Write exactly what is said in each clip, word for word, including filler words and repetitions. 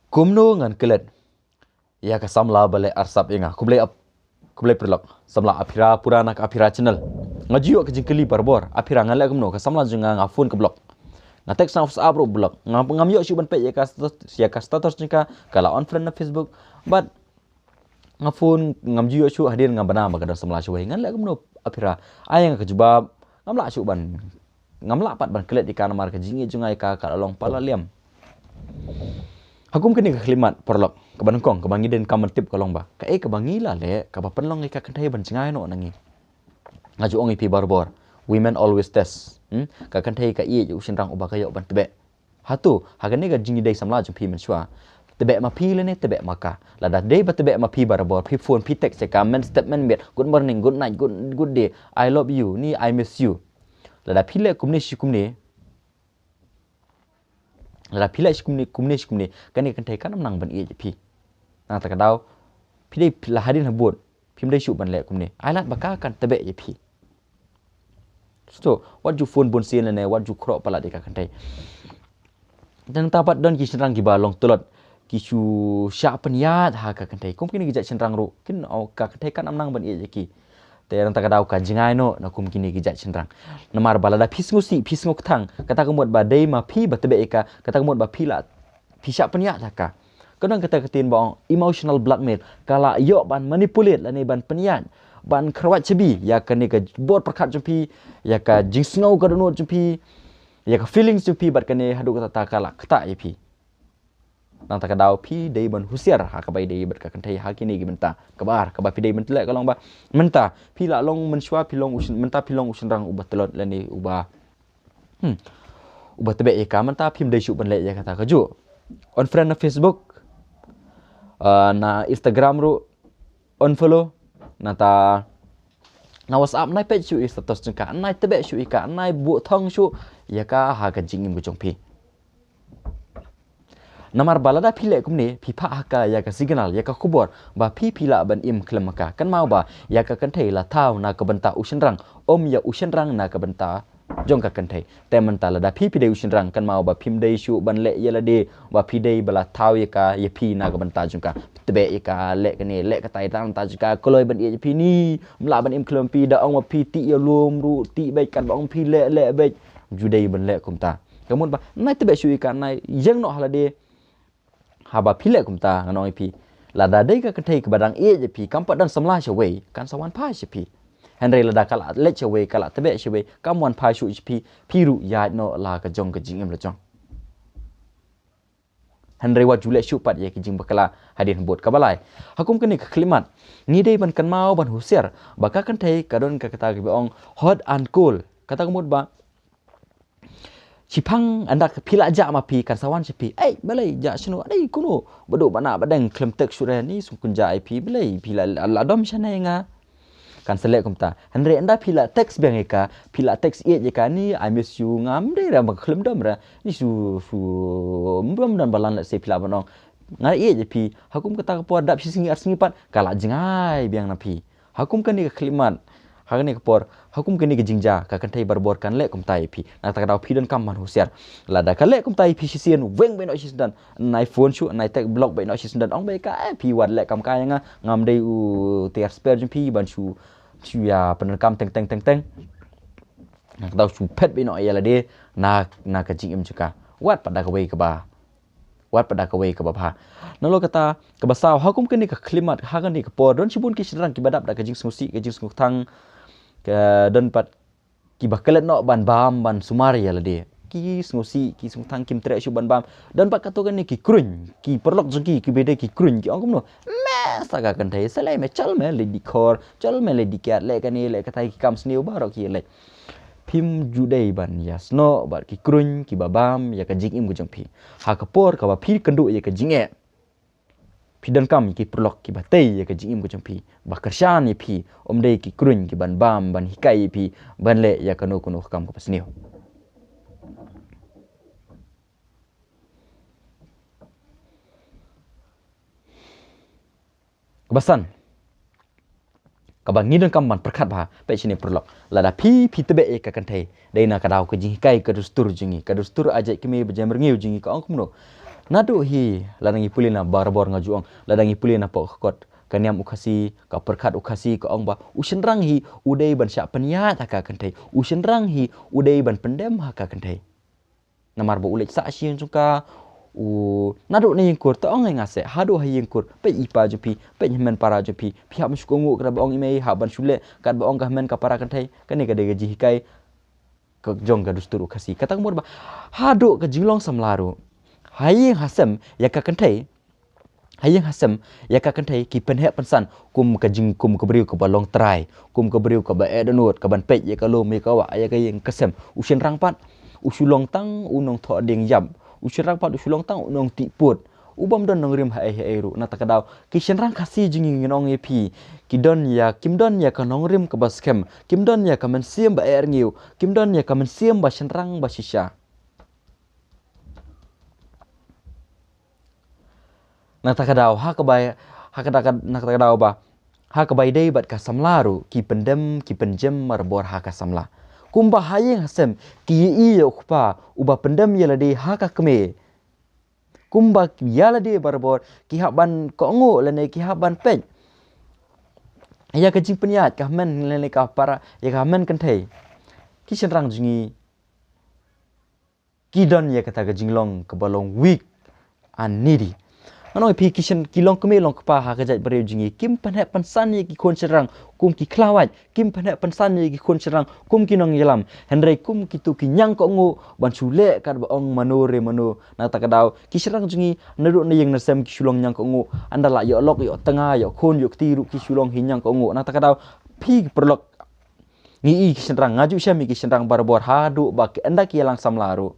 Kumno ngan klet ïa ka samla ba leh arsap ïa nga? Khublei ap, khublei paralok. Samla Aphira pura na ka Aphira channel. Nga ju ïoh ka jingkylli barabor. Aphira, ngan leh kumno? Ka samla jong nga, nga phone ka block. Nga text na WhatsApp ruh block. Nga, ngam ïoh shuh ban peit ïa ka status, ïa ka status jong ka, ka la unfriend na Facebook. But nga phone, ngam ju ïoh shuh, hadien nga bana ba ka don samla shawei. Ngan leh kumno, Aphira? Ai nga ka jubab, ngam lah shuh ban, ngam lah pat ban klet ïa ka namar ka jingïeit jong nga ïa ka ka la long palat liam. Ha kum kane ka khyllipmat paralok, kaba nyngkong, kaba ngi donkam ban tip ka long ba kaei kaba ngi la leh kaba pynlong ïa ka kynthei ban jngai noh na ngi. Nga ju ong ïa phi barabor, women always test. Hmm? Ka kynthei ka ïeit ïa u shynrang uba ka ïoh ban tbeh. Hato ha kane ka jingïadei samla jong phi mynshuwa, tbeh ma phi lane tbeh ma ka? Lada dei ba tbeh ma phi barabor, phi phone, phi text ïa ka, men step men miet, good morning, good night, good, good day, I love you, ni I miss you. Lada phi leh kumne shi kumne, lada phi leh shi kumne, kumne shi kumne, kane ka kynthei kan ym nang ban ïeit ïa phi. Nangta ka daw, phi dei, phi la hadien habud, phim dei shuh ban leh kumne. Ai lad ba ka kan tbeh ïa phi. Sngewthuh, wat ju phone bun sien lane wat ju khroh palat ïa ka kynthei. Te nangta pat don ki shynrang kiba long tlot, ki shu shah pynïaid ha ka kynthei. Kum kine ki jait shynrang ruh, kin, oh, ka kynthei kan ym nang ban ïeit ïa ki. Te nangta ka daw ka jngai noh na kum kine ki jait shynrang. Namar ba lada phi sngewsih, phi sngewkthang, kata ka mut ba dei ma phi ba tbeh ïa ka, kata ka mut ba phi la, phi shah pynïaid ha ka. Ka don kata ka ktien ba ong emotional blackmail, ka la ïoh ban manipulate lane ban pynïaid, ban kyrwat shabi ïa kane ka bor pyrkhat jong phi, ïa ka jingsngew ka dohnud jong phi, ïa ka feelings jong phi bad kane, haduh katta katta ka la ktah ïa phi. Nangta ka daw phi dei ban husiar ha kaba ïadei bad ka kynthei ha kine ki bynta. Kaba ar, kaba phi dei ban leh ka long ba mynta phi la long mynshuwa, phi long u shyn-, mynta phi long u shynrang uba tlot lane uba, hmm, uba tbeh ïa ka, mynta phim dei shuh ban leh ïa kata kajuh. Unfriend na Facebook, ah, na Instagram ruh unfollow, nangta na WhatsApp nai peit shuh ïa status jong ka, nai tbeh shuh ïa ka, nai buh thong shuh ïa ka ha ka jingim ka jong phi. Namar ba lada phi leh kumne, phi phah ha ka ïa ka signal, ïa ka khubor ba phi, phi lah ban im khlem ha ka. Kynmaw ba ïa ka kynthei la thaw na ka bynta u shynrang, ym ïa u shynrang na ka bynta jong ka kynthei. Te mynta lada phi, phi dei u shynrang, kynmaw ba phim dei shuh ban leh ïa lade, ba phi dei ba la thaw ïa ka ïa phi na ka bynta jong ka. Tbeh ïa ka, leh kane, leh katai, tang ta jong ka, kloi ban ïeit ïa phi, ni ym lah ban im khlem phi, da ong ba phi tih ïa lum ruh tih beit, katba ong phi leh, leh beit. Ju dei ban leh kumta. Ka mut ba nai tbeh shuh ïa ka, nai ïeng noh ha lade. Haba phi leh kumta, ngan ong ïa phi, lada dei ka kynthei kaba dang ïeit ïa phi, kam pat don samla shawei, kan sa wan phai sha phi. Hynrei lada ka la leit shawei, ka la tbeh shawei, kam wan phai shuh sha phi, phi ruh ïaid noh la ka jong ka jingim la jong. Hynrei wat ju leh shuh pat ïa ki jingbakla hadien habud. Kaba lai, ha kum kane ka khyllipmat, ngi dei ban kynmaw, ban husiar ba ka kynthei ka don ka kata kaba ong hot and cold. Kata ka mut ba shiphang ynda ka phi la jah ma phi, kan sa wan sha phi, "Ei, balei jah shano, ei, kuno, ba duk ba nah ba deng, khlem text shuh re, ni sngewkynjah ïa phi, balei phi la, la, la dom shane ïa nga?" Kan sa leh kumta. Hynrei ynda phi la text biang ïa ka, phi la text ïeit ïa ka, "Ni, I miss you, ngam dei re, ba khlem dom re, ni shu, shu, ym don ba lan leh, se phi lah ban ong, nga ïeit ïa phi." Ha kum kata ka por, dap shi sngi ar sngi pat, ka la jngai biang na phi. Ha kum kane ka khyllipmat, ha kane ka por, ha kum kane ka jingjia, ka kynthei barabor kan leh kumta ïa phi. Nangta ka daw phi donkam ban husiar. Lada ka leh kumta ïa phi shisien, weng beit noh shisyndon. Nai phone shuh, nai text block beit noh shisyndon. Ong beit ka, "Eh, phi wat leh kam ka ïa nga, ngam dei u tiar spare jong phi ban shu, shu ïa pyndonkam teng teng teng teng." Nangta ka daw shu phet beit noh ïa lade na, na ka jingim jong ka. Wat pat da kawei kaba Wat pat da kawei kaba bha. Nalor kata, kaba saw, ha kum kane ka khyllipmat, ha kane ka por, don shibun ki shynrang kiba dap da ka jingsngewsih, ka jingsngewkthang, ka don pat kiba klet noh ban bam, ban sumar ïa lade. Ki sngewsih, ki sngewkthang, kim treh shuh ban bam. Don pat katto katne ki kruiñ, ki paralok jong ki, kiba dei ki kruiñ, ki ong kumno, "Me sa ka kynthei, sa lei me, chal me leit die khor, chal me leit die kiad, leh kane, leh katai, ki kam sniew baroh ki leh." Phim ju dei ban ïasnoh bad ki kruiñ kiba bam ïa ka jingim ka jong phi. Ha ka por kaba phi kynduh ïa ka jingeh, phi donkam ïa ki paralok kiba tei ïa ka jingim ka jong phi, ba kyrshan ïa phi, ym dei ki kruiñ kiban bam, ban hikai ïa phi ban leh ïa kano kano ka kam kaba sniew. Kaba san, kaba ngi donkam ban pyrkhat bha, peit shane paralok. Lada phi, phi tbeh ïa ka kynthei, dei na ka daw ka jinghikai ka dustur jong ngi, ka dustur ajait kmie ba jem rngiew jong ngi ka ong kumno. Naduh hi, lada ngi pule na barabor nga ju ong, lada ngi pule na pok kot, ka niam u Khasi, ka pyrkhat u Khasi, ka ong ba u shynrang hi u dei ban shah pynïaid ha ka kynthei, u shynrang hi u dei ban pyndem ha ka kynthei. Namar ba u leit sah sha ïing jong ka, u naduh na ïing kur, ta ong ïa nga se, haduh ha ïing kur, peit i pa jong phi, peit hynmen para jong phi, phi hap ban shu kohnguh katba ong i mei, hap ban shu leh katba ong ka hynmen ka para kynthei. Kane ka dei ka jinghikai ka jong ka dustur u Khasi. Kata ka mut ba haduh ka jinglong samla ruh, ha ïing ha sem ïa ka kynthei, ha ïing ha sem ïa ka kynthei ki pynheh pynsan kum ka jing, kum ka briew kaba long trai, kum ka briew kaba eh dohnud, kaban peit ïa ka lum, ïa ka wah, ïa ka ïing ka sem. U shynrang pat u shu long tang u nongthoh dieng ïap, u shynrang pat u shu long tang u nongtih pud, u bym don nongrim haei haei ruh. Na kata ka daw ki shynrang Khasi jong ngi, ngan ong ïa phi, ki don ïa, kim don ïa ka nongrim kaba skhem, kim don ïa ka mynsiem ba eh rngiew, kim don ïa ka mynsiem ba shynrang ba shisha. Na kata ka daw, ha kaba, ha kata ka, na kata ka daw ba ha kaba ïadei bad ka samla ruh, ki pyndem, ki pynjem barabor ha ka samla. Kumba ha ïing ha sem ki ïohi ïa u kpa uba pyndem ïa lade ha ka kmie, kumba ïa lade barabor ki hap ban kohnguh lane ki hap ban peit ïa ka jingpynïaid ka hynmen lane ka para, ïa ka hynmen kynthei. Ki shynrang jong ngi ki don ïa kata ka jinglong kaba long weak and needy. Ngan ong ïa phi, ki shyn, ki longkmie longkpa ha ka jaitbynriew jong ngi kim pynheh pynsan ïa ki khun shynrang kum ki khlawait, kim pynheh pynsan ïa ki khun shynrang kum ki nongïalam, hynrei kum kito ki ñiang kohnguh ban shu leh katba ong mano re mano. Na kata ka daw ki shynrang jong ngi naduh na ïing na sem ki shu long ñiang kohnguh, ynda la ïoh lok ïoh tnga, ïoh khun ïoh kti ruh ki shu long hi ñiang kohnguh. Na kata ka daw phi paralok, ngi ïohi ki shynrang, nga ju shem ïa ki shynrang barabor haduh ba ki, ynda ki ïalang samla ruh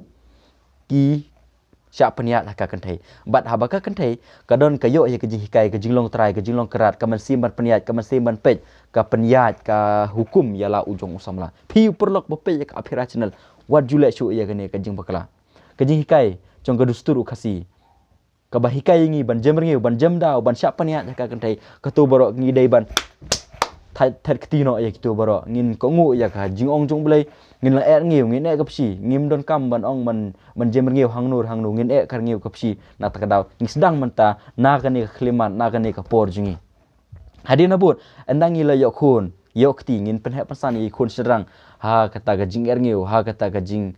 ki shah pynïaid ha ka kynthei. Bad haba ka kynthei ka don, ka ïoh ïa ka jinghikai, ka jinglong trai, ka jinglong kyrad, ka mynsiem ban pynïaid, ka mynsiem ban peit, ka pynïaid, ka hukum ïa la u jong u samla. Phi u paralok ba peit ïa ka Aphira Channel, wat ju leh shuh ïa kane ka jingbakla. Ka jinghikai jong ka dustur u Khasi kaba hikai ïa ngi ban jem rngiew, ban jem daw, ban shah pynïaid ha ka kynthei, kato baroh ngi dei ban thet, thet kti noh ïa kito baroh. Ngin kohnguh ïa ka jingong jong U Blei, ngin la eh rngiew, ngin eh ka pshi, ngim donkam ban ong ban, ban jem rngiew hangno hangno, ngin eh ka rngiew ka pshi. Na kata ka daw ngi sdang mynta na kane ka khyllipmat, na kane ka por jong ngi. Hadien habud ynda ngi la ïoh khun ïoh kti, ngin pynheh pynsan ïa ki khun shynrang ha kata ka jingeh rngiew, ha kata ka jing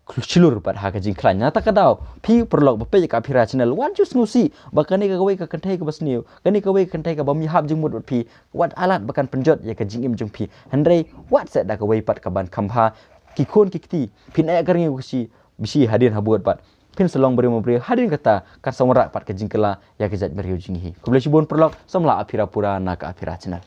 shlur bad ha ka jingkhlaiñ. Na kata ka daw phi u paralok ba peit ïa ka Aphira Channel, wat ju sngewsih ba kane ka kawei ka kynthei kaba sniew, kane kawei ka kynthei kaba ym ïahap jingmut bad phi, wat ailad ba kan pynjot ïa ka jingim jong phi. Hynrei wat seh da kawei pat kaban kham bha. Ki khun ki kti phin eh ka rngiew ka pshi, bishi hadien habud bad phin sa long briew ma briew, hadien kata kan sa wanrah pat ka jingkylla ïa ka jaitbynriew jong ngi hi. Khublei shibun paralok, samla Aphira pura na ka Aphira Channel.